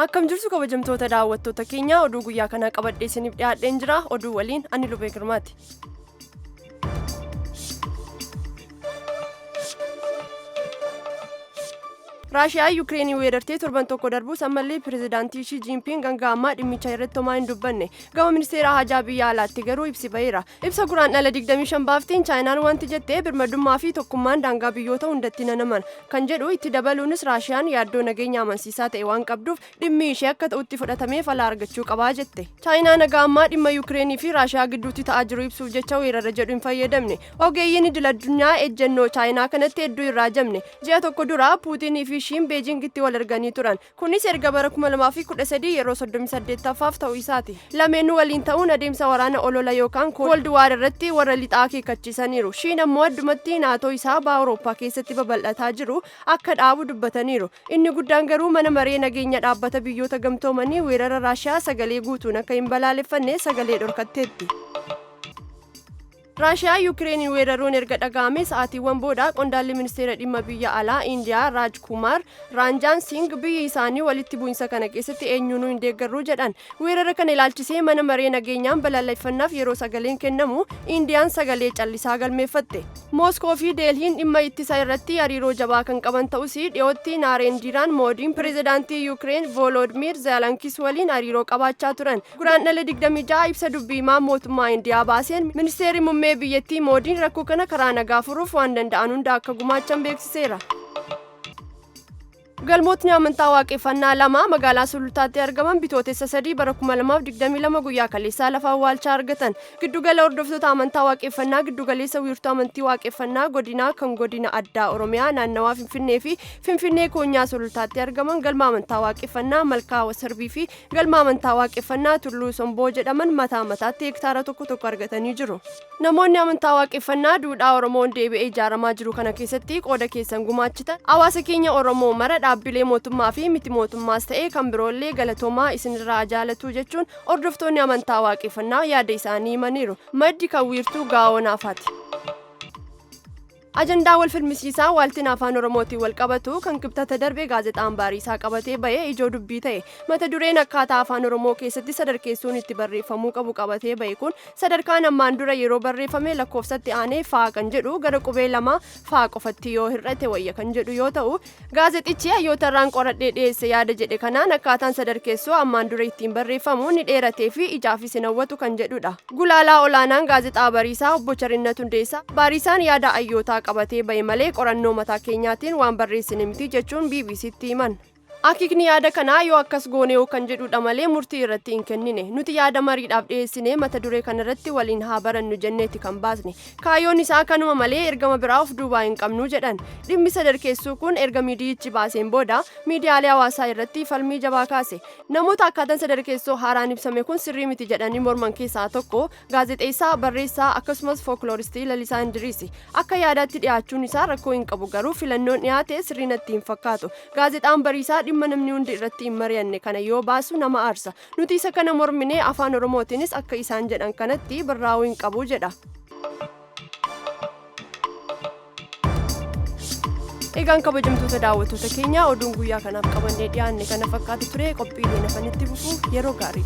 Akkam jirtu kabajamtoota daawwattoota keenya, oduu guyyaa kanaa qabadhee isiniif dhiyaadheen jira. Oduu waliin ani Lubee Girmaati. Raashiyaan Yukireenii weerartee torban tokko darbus ammallee pirezidaantii Shii Jiinpiing hanga ammaa dhimmicha irratti homaa hin dubbanne. Gama ministeera hajaa biyya alaatti garuu ibsi baheera. Ibsa Guraandhala 25 baafteen Chaayinaan wanti jette birmadummaa fi tokkummaan daangaa biyyoota hundatti nan amana kan jedhu, itti dabaluunis Raashiyaan yaaddoo nageenya amansiisaa ta'e waan qabduuf dhimmi ishee akka ta'utti fudhatamee fala argachuu qabaa jette. Chaayinaan haga ammaa dhimma Yukireenii fi Raashiyaa gidduutti ta'aa jiru ibsuuf jecha weerara jedhu hin fayyadamne. Ogeeyyiin idil addunyaa ejjennoo Chaayinaa kanatti hedduu hin raajamne. Ji'a tokko dura Puutinii fi Shiin Beejingitti wal arganii turan. Kunis erga bara 2013 yeroo 38ffaaf ta'uu isaati. Lameenuu waliin ta'uun adeemsa waraana olola yookaan Cold War irratti warra lixaa akeekkachiisaniiru. Shiin ammoo addumatti Naatoo isaa baha Awurooppaa keessatti babal'ataa jiru akka dhaabu dubbataniiru. Inni guddaan garuu mana maree nageenya dhaabbata biyyoota gamtoomanii weerara Raashiyaa sagalee guutuun akka hin balaaleffanne sagalee dhorkatteetti. Raashiyaan Yukireeniin weeraruun erga dhaga'amee sa'aatiiwwan booda qondaalli ministeera dhimma biyya alaa Indiyaa Raaj Kumaar Raanjaan Singh biyyi isaanii walitti bu'insa kana keessatti eenyuunuu hin deeggarru jedhan. Weerara kana ilaalchisee mana maree nageenyaan balaaleffannaaf yeroo sagaleen kennamu Indiyaan sagalee callisaa galmeeffatte. Mooskoo fi Deelhiin dhimma ittisa irratti hariiroo jabaa kan qaban ta'us, dhiyootti Naareendiiraan Moodiin pirezidaantii Yukireen Vooloodmiir Zeelankis waliin hariiroo qabaachaa turan. Guraandhala 26 ibsa dubbii himaan mootummaa Indiyaa baaseen ministeerri mummee biyyattii Moodiin rakkoo kana karaa nagaa furuuf waan danda'an hunda akka gumaachan beeksiseera. Galmootni amantaa waaqeffannaa lama magaalaa Sulultaatti argaman Bitootessa 3 bara 2022 guyyaa kaleessaa lafa awwaalchaa argatan. Giddugala hordoftoota amantaa waaqeffannaa giddugaleessa wiirtuu amantii waaqeffannaa godinaa kan godina addaa Oromiyaa naannawaa Finfinnee fi Finfinnee koonyaa Sulultaatti argaman galma amantaa waaqeffannaa Malkaa Wasarbii fi galma amantaa waaqeffannaa Tulluu Somboo jedhaman mataa mataatti hektaara tokko tokko argatanii jiru. Namoonni amantaa waaqeffannaa duudhaa Oromoon deebi'ee ijaaramaa jiru kana keessatti qooda keessan gumaachitan hawaasa keenya Oromoo mara, dhaabbilee mootummaa fi miti mootummaas ta'e kan biroollee galatoomaa, isinirraa jaalatuu jechuun hordoftoonni amantaa waaqeffannaa yaada isaanii himaniiru. Maddi kan wiirtuu Gaa'oo Naafaati. Ajandaa wal filmisiisaa waaltina afaan Oromootiin wal qabatu kan kibxata darbe gaazexaan Bariisaa qabatee ba'e ijoo dubbii ta'e. Mata dureen akkaataa afaan Oromoo keessatti sadarkeessuun itti barreeffamuu qabu qabatee ba'e kun sadarkaan ammaan dura yeroo barreeffame lakkoofsatti aanee ffaa kan jedhu gara qubee lama ffaa qofatti yoo hir'ate wayya kan jedhu yoo ta'u, Gaazexichi hayyootarraan qoradhee dhiyeesse yaada jedhe kanaan akkaataan sadarkeessuu ammaan dura ittiin barreeffamu ni dheeratee fi ijaafis hin hawwatu kan jedhudha. Gulaalaa olaanaan Gaazexaa Bariisaa Obbo Charinnat Hundeessaa, Bariisaan yaada hayyootaa qabatee ba'e malee qorannoo mataa keenyaatiin waan barreessine miti jechuun BBCtti himan. Akeekni yaada kanaa yoo akkas goonehoo kan jedhudha malee murtii irratti hin kennine. Nuti yaada mariidhaaf dhiyeessinee mata duree kanarratti waliin haa barannu jenneeti kan baasne. Kaayyoon isaa kanuma malee ergama biraa of duubaa hin qabnu jedhan. Dhimmi sadarkeessuu kun erga miidiyichi baaseen booda miidiyaalee hawaasaa irratti falmii jabaa kaase. Namoota akkaataan sadarkeessoo haaraan ibsame kun sirrii miti jedhanii morman keessaa tokko gaazexeessaa, barreessaa akkasumas fooklooristii Lalisaa Indiriisi. Akka yaadaatti dhiyaachuun isaa rakkoo hin qabu, garuu filannoon dhiyaate sirrii natti hin fakkaatu. Gaazexaan Bariisaa dhimma namni hundi irratti hin mari'anne kana yoo baasu nama aarsa. Nuti isa kana morminee afaan Oromootiinis akka isaan jedhan kanatti barraa'uu hin qabu jedha. Egaan kabajamtoota daawwattoota keenya, oduun guyyaa kanaaf qabannee dhiyaanne kana fakkaatu ture. Qophiileen hafanitti fufu, yeroo gaarii.